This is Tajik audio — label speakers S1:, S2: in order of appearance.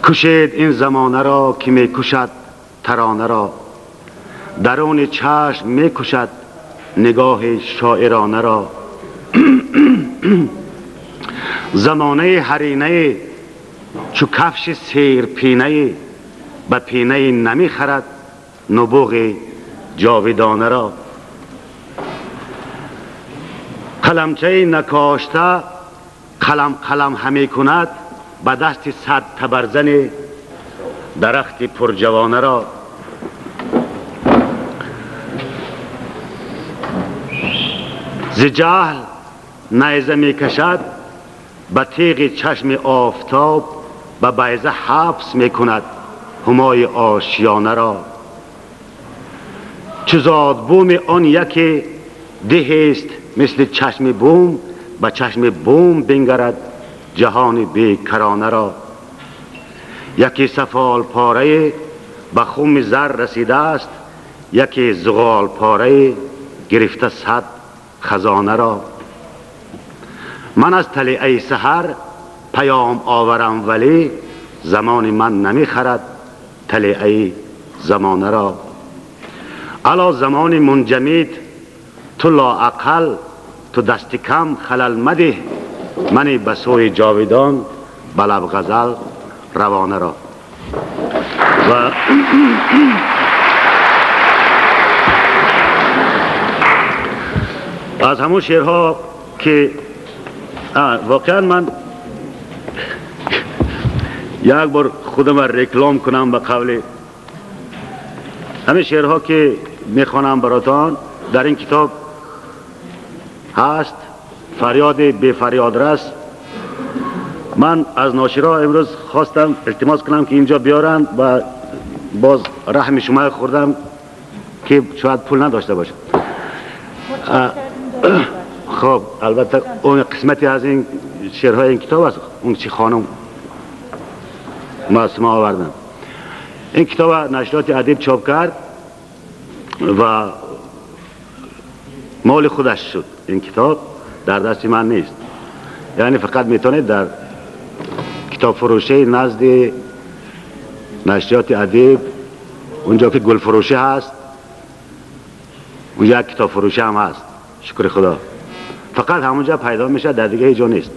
S1: Кушед ин замона ро ки мекушад тарона ро, дарун чашм мекушад нигоҳи шоирона ро. Замонаи ҳаринае чу кафши серпинае ба пинае намехарад нубуғи ҷовидона ро. Қаламчаи накошта қалам қалам ҳаме кунад ба дасти сад табарзани дарахти пурҷавона ро. Зи ҷаҳл найза мекашад ба теғи чашми офтоб, ба байза ҳабс мекунад ҳумои ошиёна ро. Чу зодбуми он яке деҳест мисли чашми бум, ба чашми бум бингарад ҷаҳони бекарона ро. Яке сафол порае ба хуми зар расидааст, яке зуғол порае гирифта сад хазона ро. Ман аз талиаи саҳар паём оварам, вале замони ман намехарад талиаи замона ро. Ало замони мунҷамид ту лоақал ту дасти кам халал мадеҳ, мани ба сӯи ҷовидон ба лаб ғазал равона ро. Ва аз ҳамон шеърҳо ки воқеан ман як бор худамро реклам кунам ба қавли ҳамин шеърҳо ки мехонам баротон, дар ин китоб ҳаст фарёди бефарёдрас. Ман аз ноширҳо имрӯз хостам илтимос кунам ки инҷо биёранд ва боз раҳми шумо хӯрдам ки шояд пул надошта бошад. Хоб, албатта он қисмати аз ин шеърҳои ин китоб аст, он чи хонум маъсума овардам. Ин китоба нашриёти Адиб чоп кард ва моли худаш шуд. Ин китоб дар дасти ман нест, яъне фақат метавонед дар китобфурӯшии назди нашриёти Адиб, унҷо ки гулфурӯшӣ ҳаст, унҷо як китобфурӯшӣ ҳам ҳаст, шукри худо, фақат ҳамонҷо пайдо мешавад, дар дига ҳеҷ ҷо нест.